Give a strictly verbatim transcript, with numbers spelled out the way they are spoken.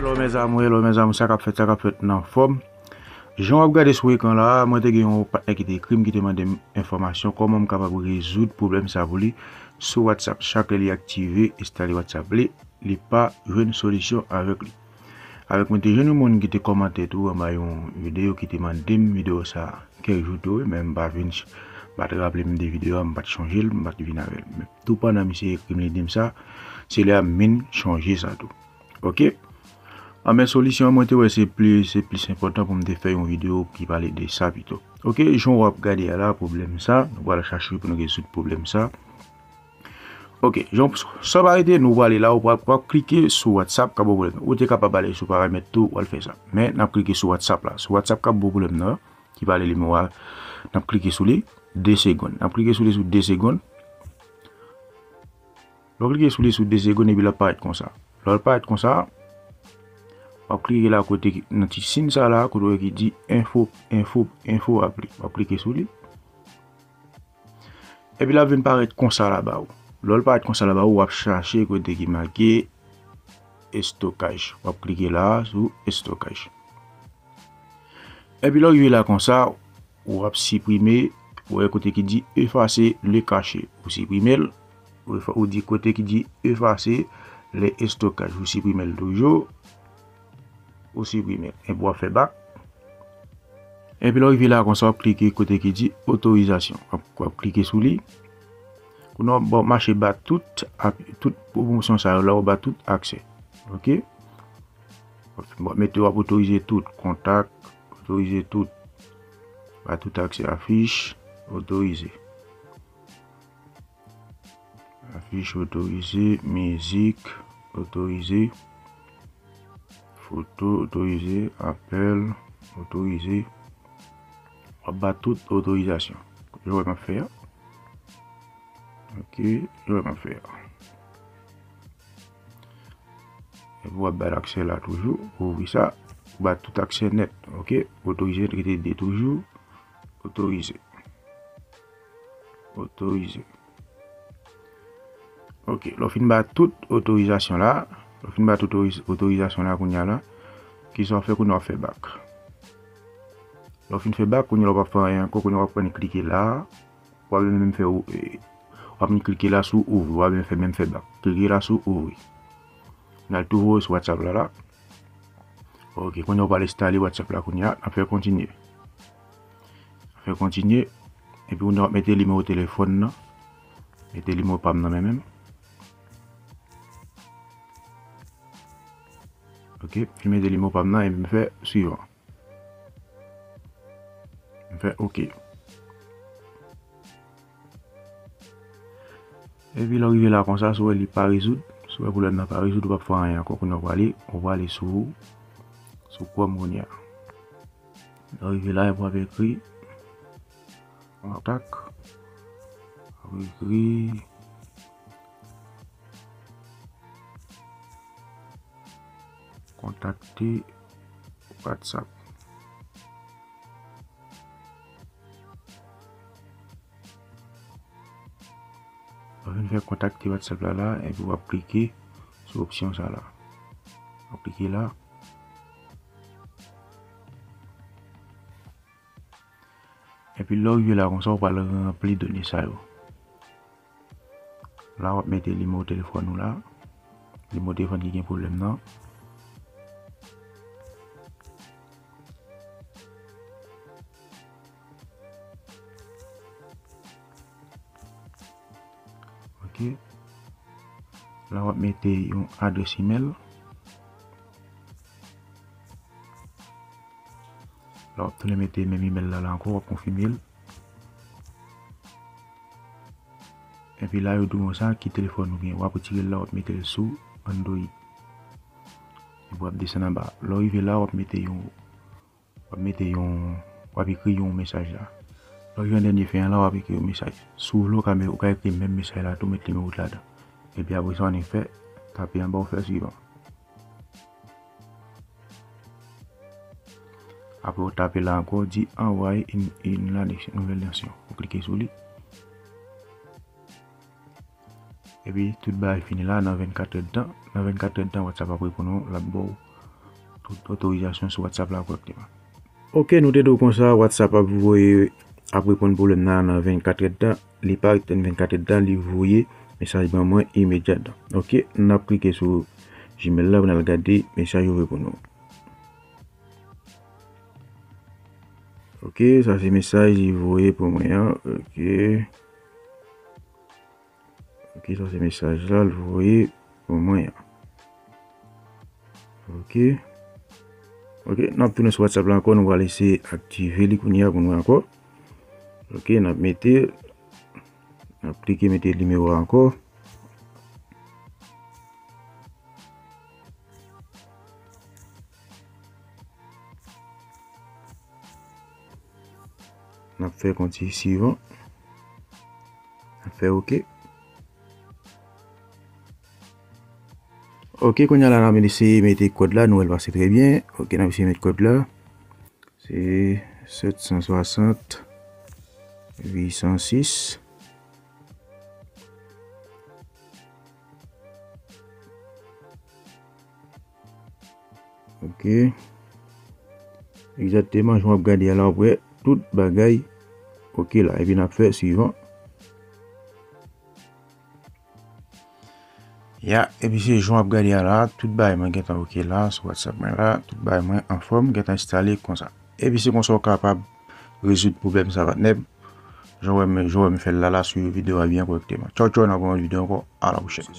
Hello mes amours, hello mes amours, sa k ap fèt, sa k ap fèt nan fòm. Jan w ap gade sou ekran la, mwen te gen yon patnè ki te ekri m, ki te mande m enfòmasyon, kòman m kapab rezoud pwoblèm sa pou li sou WhatsApp. Chak lè li aktive, enstale WhatsApp li, li pa jwenn solisyon avèk li. Avèk mwen te jwenn yon moun ki te kòmante tou anba yon videyo ki te mande m videyo sa kèk jou tou, men m pa vin, m pa t raple m de videyo a, m pa t chonje l, m pa t vin avè l. Men tou pandan misye ekri m, li di m sa, se lè a m vin chonje sa tou. Ok? Anben, solisyon an, mwen te wè se pli, se plis enpòtan pou m te fè yon videyo ki pale de sa pito. Ok, jan w ap gade a la, pwoblèm sa, nou pral chache pou nou rezoud pwoblèm sa. Ok, jan, san pa rete, nou prale la, w ap, w ap klike sou WhatsApp k ap ba w pwoblèm nan. Ou te kapab ale sou paramèt tou, w al fè sa. Men, n ap klike sou WhatsApp la. Sou WhatsApp k ap ba w pwoblèm nan, ki pale nimewo a, n ap klike sou li, de segonn. N ap klike sou li sou de segonn. Lè w klike sou li sou de segonn, epi l ap parèt konsa. Lè l parèt konsa, w ap klike la kote ki, nan ti siy sa la, kote w wè ki di enfo, enfo, enfo appli. W ap klike sou li. Epi l ap vin parèt konsa la ba ou. Lè l parèt konsa la ba ou, w ap chache kote ki make estokaj. W ap klike la sou estokaj. Epi lè w rive la konsa, w ap siprime, w wè kote ki di effacer le cache. Ou siprime l, ou efa-, ou di kote ki di effacer le stockage. Ou siprime l toujou. Ou siprime l. Epi w ap fè back. Epi lè w rive la konsa, w ap klike kote ki di otorizasyon. W ap, w ap klike sou li. Kounye a, w ap, w ap mache ba tout, ap, tout pwomosyon sa yo la, w ba tout aksè. Ok? W ap mete, w ap otorize tout. Kontak, otorize tout. Ba tout aksè afich, otorize. Afich otorize, mizik otorize, foto otorize, apèl otorize. W ap ba tout otorizasyon. Jan w wè m ap fè a. Ok, jan w wè m ap fè a. Epi w ap ba l aksè la toujou, ouvri sa, w ba tout aksè nèt, ok? Otorize, rete de toujou, otorize. Otorize. Ok, lè w fin ba tout otorizasyon la, lè w fin ba tout otoriz-, otorizasyon la kounye a la, kisa w fè kounye a w ap fè back. Lè w fin fè back, kounye a w p ap fè anyen ankò, kounye a w ap pran klike la, w ap menm fè ou, e, w ap vin klike la sou ouvri, w ap vin fè menm fè back. Klike la sou ouvri. N al tou voye sou WhatsApp la la. Ok, kounye a w pral enstale WhatsApp la kounye a, n ap fè kontinye. Fè kontinye. Epi ou nan w ap mete nimewo telefòn nan. Mete nimewo pa m nan men menm. Ok, fin mete nimewo pa m nan epi m fè swivan. M fè ok. Epi lè w rive la konsa, si w wè li pa rezoud, si w wè pwoblèm nan pa rezoud, ou p ap fè anyen ankò, kounye a w prale, ou prale sou, sou Chrome kounye a. Lè w rive la, epi w ap ekri kontak, w ap ekri kontakte WhatsApp. W ap vin fè kontakte WhatsApp la la, epi w ap klike sou opsyon sa la. W ap klike la. Epi lè w rive la konsa, w pral ranpli done sa yo. La, w ap mete nimewo telefòn ou la. Nimewo telefòn ki gen pwoblèm nan. Ok. La, w ap mete yon adrès imèl. La, w ap tounen mete menm imèl la, la ankò, w ap konfime l. Epi la, yo di w konsa, ki telefòn ou gen. W ap retire l la, w ap mete l sou Android. Epi w ap desann anba. Lè w rive la, w ap mete yon, w ap mete yon, w ap ekri yon mesaj la. Lè w rive nan dènye fen an la, w ap ekri yon mesaj. Si w vle, w ka, ou ka ekri menm mesaj la tou, met nimewo w ladan. Epi apre sa, w annik fè, tape anba, w fè swivan. Apre w tape la ankò, di anvoye une, une la nouvelle version. Ou klike sou li. Epi tout bagay fini la, nan vennkat èdtan. Nan vennkat èdtan, WhatsApp ap reponn ou, l ap ba w Tout otorizasyon sou WhatsApp la kòrèkteman. Ok, nou te di w konsa, WhatsApp ap voye, ap reponn pwoblèm nan nan vennkat èdtan. Li pa ret tann vennkat èdtan, li voye mesaj ban mwen imedyatman. Ok, n ap klike sou Gmail la pou n al gade mesaj yo voye pou nou. Ok, sa se mesaj li voye pou mwen an. Ok. Ok, sa se mesaj la l voye pou mwen an. Ok. Ok, n ap tounen sou WhatsApp la ankò, nou pral eseye aktive li kounye a pou nou ankò. Ok, n ap mete, n ap klike mete nimewo a ankò. N ap fè konti swivan. N ap fè ok. Ok, kounye a la, n ap eseye mete kòd la, nou wè l pase trè byen. Ok, n ap eseye met kòd la. Se sèt san swasant uit san sis. Ok. Egzakteman, jan w ap gade a la, w ap wè tout bagay ok la. Epi n ap fè swivan. Ya, epi se jan w ap gade a la, tout bagay mwen gentan ok la, sou WhatsApp mwen la, tout bagay mwen anfòm, gentan enstale konsa. Epi se konsa w kapab rezoud pwoblèm sa, patnè m. Jan w wè m, jan w wè m fè l la, la, swiv videyo a byen kòrèkteman. Tchaw, tchaw, nan yon videyo ankò, a la pwochèn.